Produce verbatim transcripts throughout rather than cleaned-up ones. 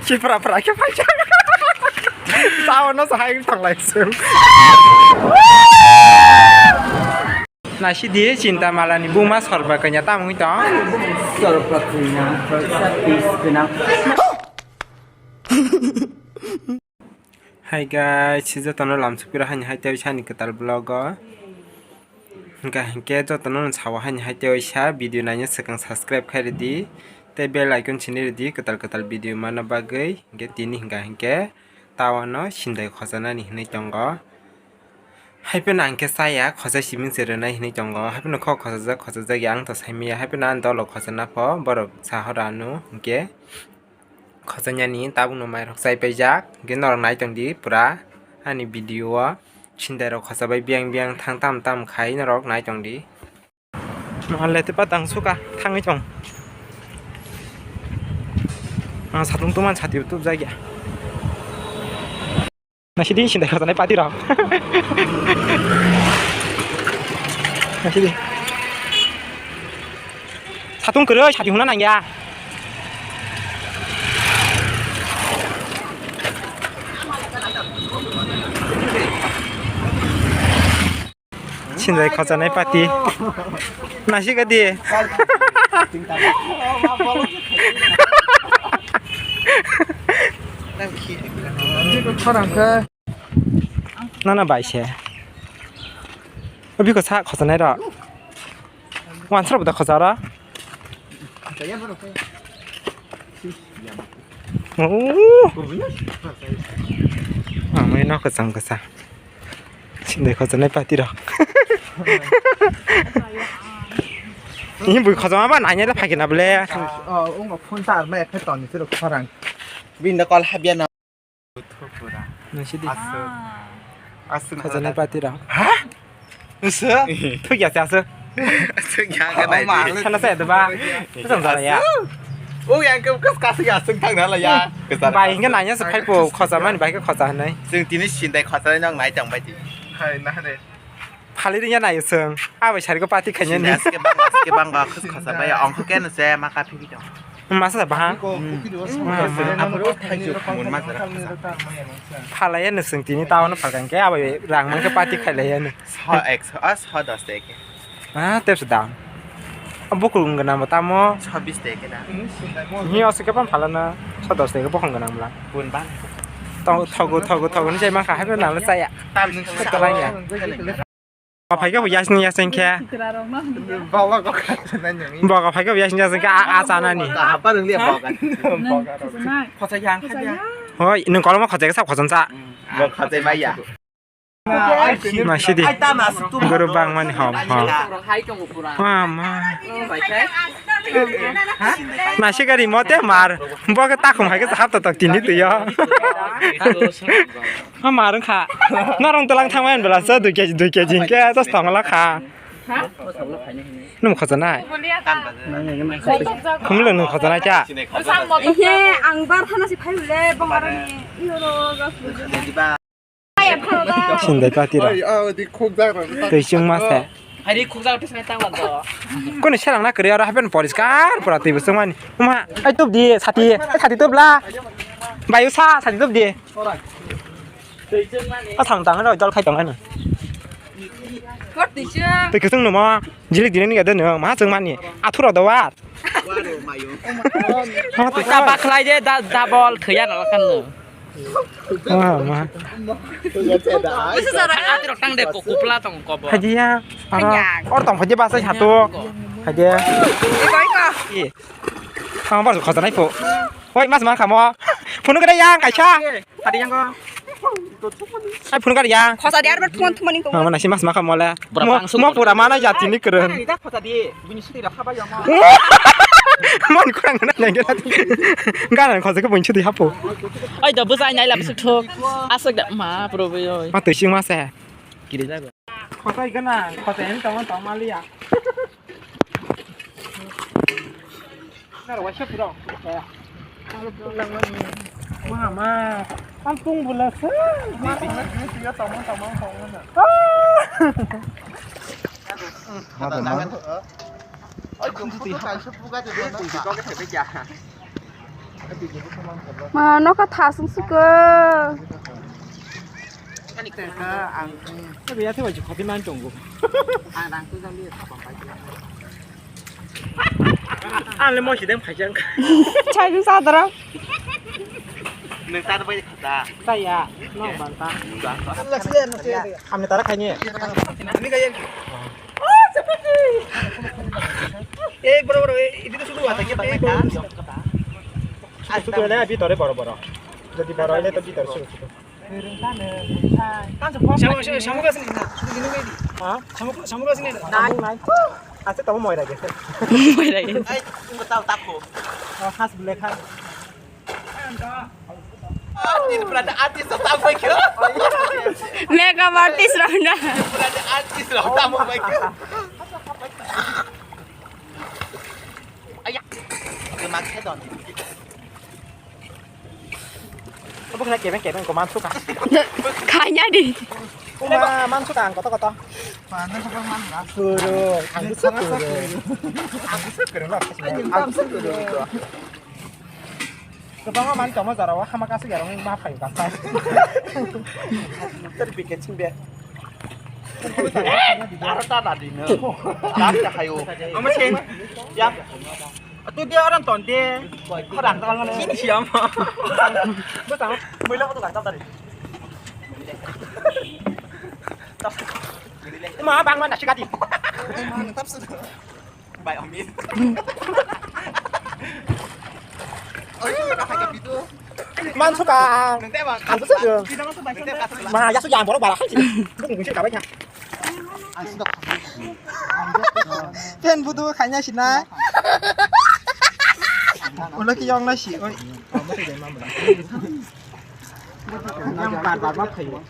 Kipra pra khe phaijak. Tao no sahai thanglai sung. Naisidi Chinta Malani buma sorba kanya tamo wngwi tong. Sorba kanya, sorba pis kanya. Hi guys, si jotono lamsukpira hani hai tei sani kwtal vlog o. Hingka hinkhe jotono sawa hani hai tei sa video naina swkang subscribe khai ridi tei bell icon sini ridi kwtal kwtal video mana bagwi. Hinkhe tini hingka hinkhe tawano sindai khojanani hinwi tongo. Haipeno ang khe chaya, khochai sibing se rwnai hinwi tongo. Haipeno kho khojajak, khojajak ya, ang to saimaya. Haipeno ani dolo khojana pho, borok sahora ano hinkhe khojainani tabukno mairok chai paijak. Hinkhe norok nai tongdi pura ani video o. Sindairok khochabai biyang biyang thang tam tam khai norok nai tongdi. Mahalle te patang suka thangwi tong. Ang satung tuman sati tubjak ya. Nasidi sindai khojanai pati rok. Nasidi. Satung kwrwi sati huna nangya. Sinjai khojanai pati. Nasika di. Nana bai se. Biko sa khojanai ro. Wansaro bwta khoja ro. Oh. Amai no kwchang kwchang. Sindai khojanai pati rok. Ini bui khojama ba nanya da phagina ble. Oh, ungo phone tar ma ekhe toni siro khorang. Binda call habia na. Nasidi. Aswk. Aswk. Khojanai pati rok. Ha? Aswk? Thuk ya se aswk. Aswk ya ga nai. Sana se da ba. Aswk jala ya. O yang ke kas kas ya aswk thang dala ya. Bai hinga nanya se phai po khoja mani bai ke khoja hanai. Jeng tini sindai khoja nang nai tang bai di. Hai na de. Phali ringya nai seng. Abai sari ko pati khanya ni. Sindai aske bang aske bang ga khos khoja bai ong kho ken se ma ka phi bi tong. Masa da bahang. Phalaiya no chwng tini town o phalkang khe abo rang mankhe party khailaiya no. Sho ekso, ah, sho dos de khe. Ah, tepsa dam. Bukung gwnang bo tamo. Sho bis de khe na. Ni oso khe phan phalana sho dos de khe bukung gwnang bla. Bun ban. Tong thogo thogo thogo ni jai mankha hai nang chaya. Tam ni sa. Tolaiya. Bo phaikhe bo yasni yasni khe. Bogo phaikhe bo yasni yasni khe a, a chanani. Apa rwngli bogo. Hoi, nwng koloma khojai khe sab khojam cha. Bo khojai maya. Nasidi. Guru bangmani hom, hom. Mama. Nasi gari mote mar. Bo khe takhum hai khe hap to tok tini tuyo. Ma marung kha. Norong tolang thangmani bela so dui kg, dui kg hingke tos tongla kha. Nung khojanai. Khumlo nung khojanai cha. Ihe, ang bar thana si phai hule, bong aroni, iyo ro, gas. Sindai pati ra. Tei chwng ma se. Hari khukjak twi sanai tang lando. Kono serang na kwrwi aro hapen poriskar pura twi bwswng mani. Uma, ai tup di, sati, ai sati tup la. Bayu sa, sati tup di. A thang tang no dol khai tong ano. Twi kwswng no mo, jilik jilik ni ga de no, ma chwng mani. Athura do wa. Ka bakhlai de da, double thwiya na lakan no. Wah, ma. Atirok tang de ko kupla tong ko bo. Hadiya. Aro. Or tong phadi basa satu. Hadiya. Iko, iko. Ang bar khosa nai pho. Oi, mas mar khamo. Phunu kada yang kaisa. Hadi yang ko. Ai phunu kada yang. Khosa dia bar phone thumani ko. Mana si mas mar khamo le. Mo pura mana jati ni keren. Khosa di. Bini sidi rakha ba yama. Mon kurang na nang gela. Gana khose ko bunchi di hapo. Ai da bujai nai la bsu thok. Asok da ma pro be oi. Ma twi sing ma se. Kiri jago. Khosai gana, khosai ni tong tong maliya. Naro wa shop ro. Wah, ma. Kampung bula se. Ma, nokha thasung suko. Ang rang tu jang dia sapang pai. Ang le mo sidem khaijang. Chai tu sadara. Nang tar bai khata. Chai ya, no banta. Amne tara khaini. Ini kaya. Eh, bro, bro, eh, itu sudah ada. Eh, bro. Sudah ada, bhi tore boro boro. Jadi boro ini tapi tore sudah. Samo, samo, samo kasih ni. Ha? Samo, samo kasih ni. Nai. Asa tahu mau lagi. Mau lagi. Ai, tahu tahu. Oh, khas boleh khas. Artist, berada artist, tahu mau ke? Makeup artist rok na. Berada artist, tahu mau ke? Ayah, kemak hedon. Obo kena kebeng kebeng ko mansuka. Kanya di. Kuma mansuka ang koto koto. Mana ko man na? Suru, ang suru. Ang suru. Ang suru. Kebang man tongma jara wa hama kasi garong ma phai ka sai. Ter biket sing be. Aro ta na di no. Ram ka hayo. Ama sen. Ya. Tu dia orang ton de. Orang tangan. Sini siapa? Betul. Mula ko tu kan tadi. Ma bang mana sikati. Bai amin. Oh, ini mana kayak gitu. Mansuka. Nanti apa? Ang suru. Ma, ya sudah, borok bara khaisi. Bung bung sih kabai kha. Pen budu khanya sina. Ulo ki yong na si. Oi. Yang bar bar ma phayo.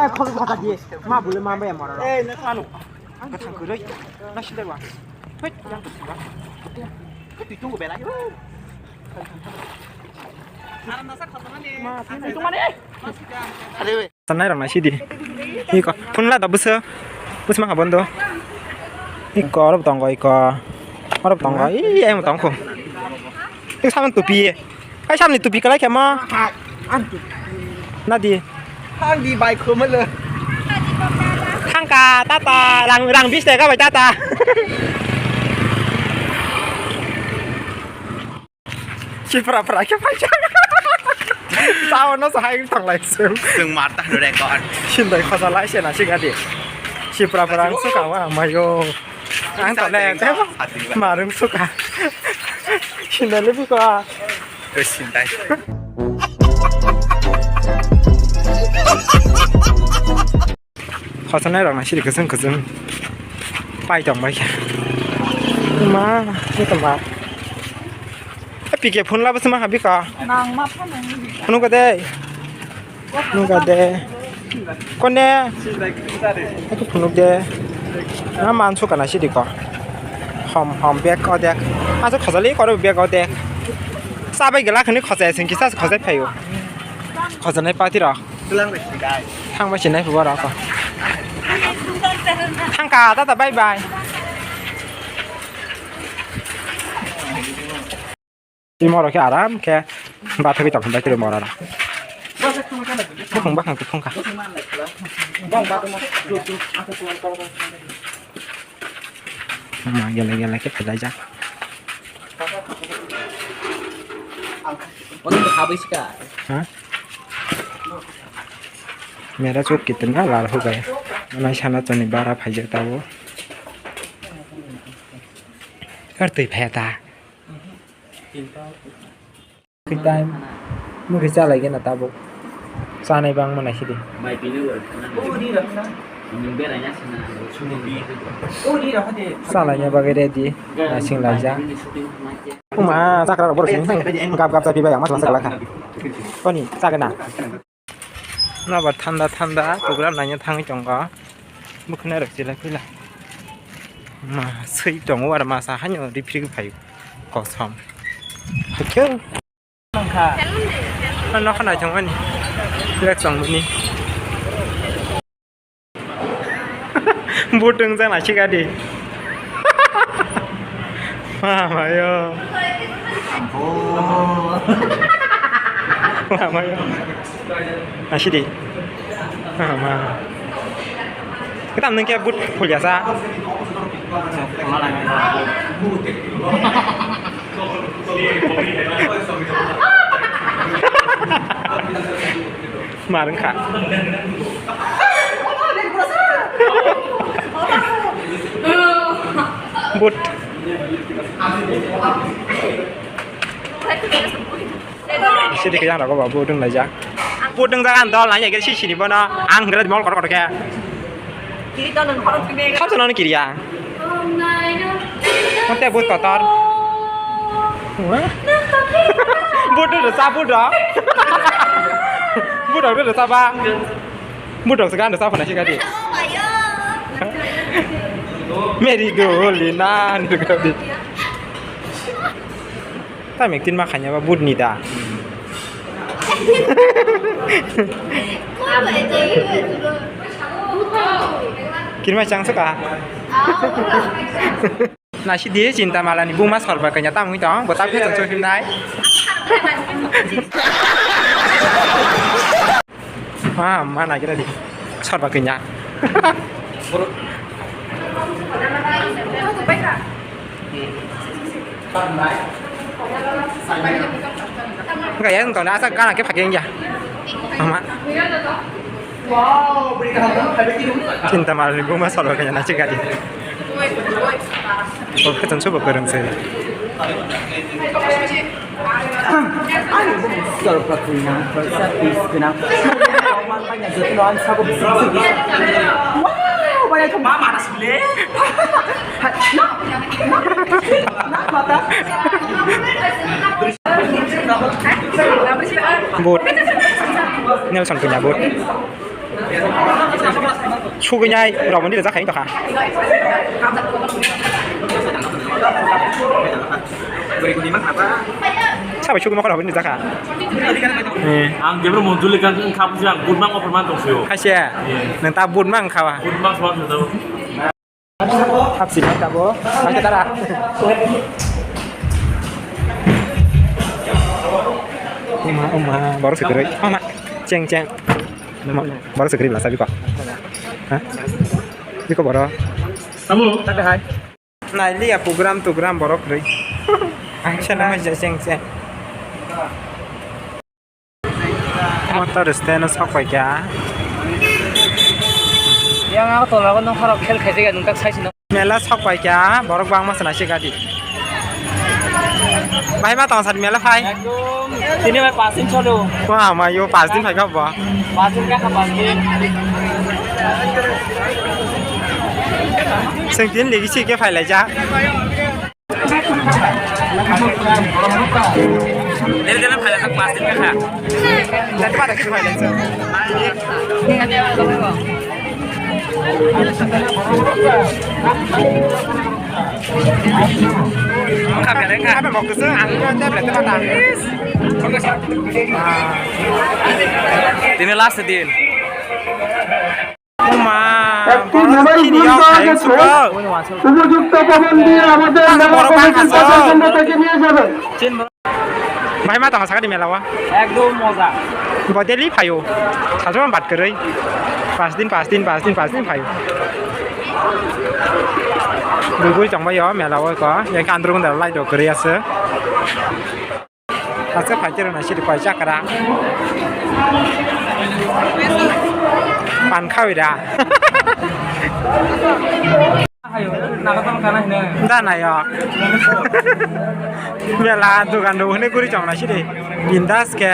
Eh, khol kha di. Ma bule ma ba mora. Eh, na anu. Ang ka thang kuroi. Na sindai wa. Hoi, yang tu ba. Hoi, tu tu bela. Ma, tu mana? Are we. Sanai rok nai sidi. Iko, phunla da buso. Buso ma bondo. Iko, oro tongo, iko. Oro tongo. Ih, ai mo tongkho. Iko samang tupi. Ai samni tupi kalai khe ma. Nadi. Ang di bai khumalo. Thangka, tata, rang, rang bis taka bai tata. Sipra pra khe paijak. Sao no sahai thanglai sung. Sung mar ta hanu record. Sindai khosa lai se na sigadi. Sipra pra ang suka wa mayo. Ang to le te marung suka. Sindai le biko. Sindai. Khosonai rok nai siri kwchwng kwchwng pai tong bai khe. Ma, ni tong ba. P K phone labo se ma habi ka. Nang ma phone. Phone ko de. Phone ka de. Kone. Aku phone de. Na man su kana siri ko. Hom hom bag ko de. Aso khosali ko bag ko de. Sabai gela khani khosai sing kisa khosai phayo. Khosonai pati rok. Thangma sinai phubo rok. Thangka tata bye bye. Twi moro khe aram khe bathagwi tongkha bai twi moro rok. Bukhung bakhang twi phungkha. Ma gele gele khe phelaijak. Ha? Mera chuk kitna lal ho gaya. Nai sana chani bara phaijak tabo. Ar twi phaya ta. Free time. Mukhe chalai gana tabuk. Chanai bangma naisidi. Chalai na bagwi ready. Naising laijak. Uma chakra rok borok sini gap gap chapi bai ama chwla chwla kha. Koni chagana. Nobar thanda thanda program naina thangwi tongo. Bwkhwnai rok chilai phila. Ma swi tongo aro masa haino rifrigwi phaio. Kosom. Hakhe. Nokha naithok mani. Lek tongmani. Butong jana sikadi. Mamayo. Mamayo. Asidi. Mama. Kita mungkin but kuliah sa. Mar wngkha. But. Sidi khe yang rago ba but wng laijak. But wng jaga dol nai khe sisini bono ang hwnkhe mol kotor kotor khe. Kiri to nang khorok kiri. Kham sanani kiriya. Mate but kotor. But do sa but do. But do sa ba. But do sa kan sa phana sikati. Meri do li na ni do kati. Tam ektin ma khanya ba but ni da. Kirma chang suka. Nasi di Chinta Malani buma sorba kanya tam hui tong, botak phe tong choi nai. Ma, ma na kira di. Sorba kanya. Enggak ya, enggak ada asal kan akhirnya pakai ya. Mama. Chinta Malani buma sorba kanya nasi gadi. Oh, kacang coba bareng saya. Ani buma sorba kanya, sorba pis kena. Jotono ang sabo bising bising. Wow, banyak tuh. Mama, anas bile. But. Nelson punya but. Sugui nai, rok ni rwjak khai wngkha. Sabai sugui ma khorok ni rwjak kha. Eh. Ang jebro monjuli kan khap jang but mang offer man tong sio. Khaise. Nang ta but mang khawa. But mang khwa tong. Hapsi na tabo. Pakai tara. Uma, uma, baru segera. Mana? Ceng, ceng. Baru segera lah, sabi kok. Hah? Biko baru. Kamu? Ada hai. Nai liya program, program baru keri. Ang sana mah ceng, ceng. Motor stand o sok pai kha. Yang ako tola ko nong khorok khel khaijak ya, nung tak sai sino. Mela sok pai kha, borok bangma se naisik gadi. Bai ma tong sat mela phai. Ekdom, tini bai pas din cholo. Wah, ma yo pas din phai kha bo. Pas din kha, pas din. Seng tin legi si ke phai lai ja. Dere dere phalajak plastic kha. Dati pada kiri phalajak. Kha bere kha. Apa mau kesel? Angin tablet apa tak? Tini last din. Uma, একটি borok mobile chini phone yok, পাওয়া hai গেছে। Sugo. উপযুক্ত পবন দিয়ে আমাদের Ang মেলা borok bang কমিটির haso. পক্ষ থেকে নিয়ে যাবেন। Bhai ma tong sakani mela wa? একদম মজা। Bo daily phaio. Sajwan bat kwrwi. Pas din, pas din, pas din, pas din phaio. Bui bui tongbaio mela wa ko. Yang andro gunda lai do kwrwi ase. Aswk phaikhe rwna siri koi chakra. Pan khawi da. Da nayo. Mela dogan rok hwnwi guri chongna siri. Bindas khe.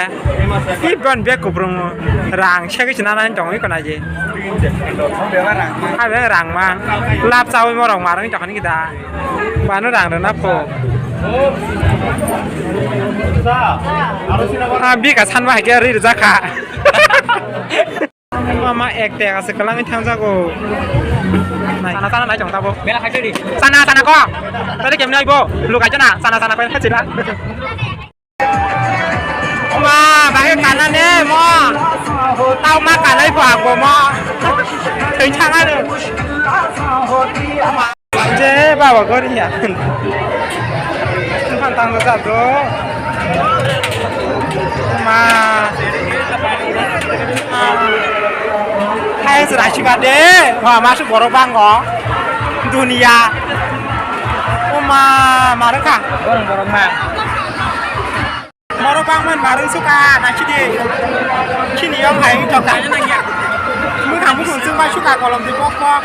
Ibon bag kuprung rang segwi se nana tongwi kona je. Abeng rang man. Lap chawi morok marang tongani da. Bano rang rwna pho. Ah, bika sanma hai khe ri rwjak kha. Mama ek teka se kwlangwi thangjago. Nai. Sana sana nai chong tabo. Bela khai di. Sana sana ko. Tadi kemni aibo? Lu kai jana. Sana sana ko khachi na. Ma, bahai kana ne mo. Tau ma kanai bo ang bo mo. Thwi thang ano. Je baba gori ya. Tang tang jajak bro. Ma. Hai se raisi ba de. Wah, masuk borok banggo. Dunia. Oma, marwkha. Borok borok ma. Borok bangman marwng suka, naisidi. Chini yong hai wng toka. Mwkhang bukhung chwng bai suka kolom di pok pok.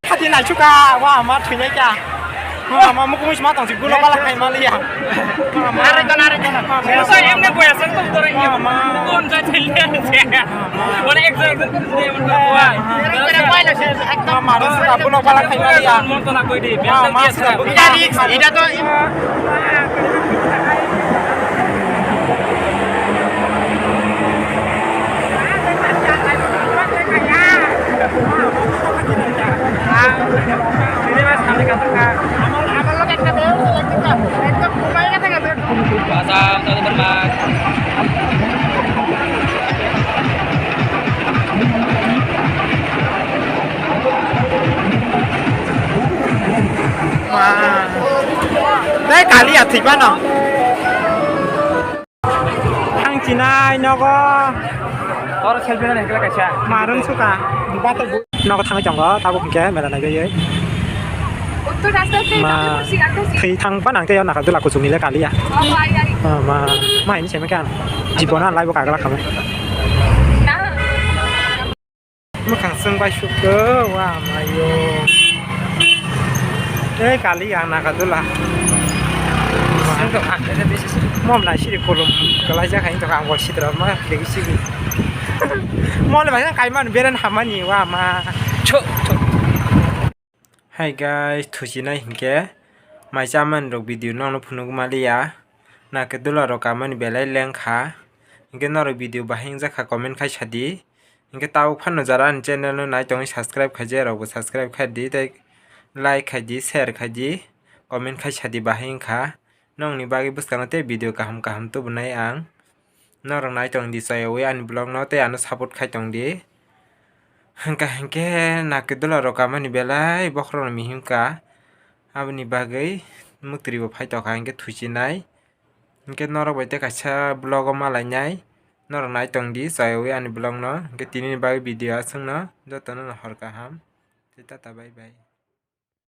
Hati naisuk ka, wa ma thwinai ka. Wa ma mukung sima tong si gulo bala khai ma liya. Nare to, nare to. So, emne boya sang to tore. Wa ma. Kon sa chilya se. Ore ek jon, ek jon. Wa ma. Wa ma, suka gulo bala khai ma liya. Mon to na koi di. Wa ma, suka gulo. Ida to. Dai kali ya thwi phano. Thang chinai nogo. Oro selfie nang hekla kaisa. Marung suka. Nogo thangwi tongo, tabuk hwnkhe mela naiwi. Uttor rasta se Ma, thwi thang pa nang tei o naka dula kuchung ni le kaliya. Ma, ma ini seme kan. Jibona lai bo kagala kamo. Mwkhang chwng bai sukho, wa mayo. Tei kali ang naka dula. Mom nai siri kolom kalai jak hai tong ang bo sitra ma khegi sigi. Mol bai kaiman beren hamani wa ma. Cho, cho. Hi guys, thusinai hinkhe mai chamani rok video nokno phunuk maliya. Naka dula rok kamani belai lengkha. Hinkhe norok video bahai wngjakha comment khai sadi. Hinkhe tabuk phano jara ani channel no nai tongwi subscribe khaijak rokbo subscribe khaidi tei like khaidi share khaidi comment khai sadi bahai wngkha. Nokni bagwi bwskango tei video kaham kaham tubunai ang. Norok nai tongdi chayawi ani vlog no tei ano support khai tongdi. Hwnkha hinkhe naka dula rok kamani belai bokhorok no mihimkha. Aboni bagwi mwtwrwi bo phai tongkha hinkhe thusinai. Hinkhe norok bai tei kaisa vlog o malainai. Norok nai tongdi chayawi ani vlog no. Hinkhe tini ni bagwi video aswkno jotono no hor kaham. Tei tata bye bye.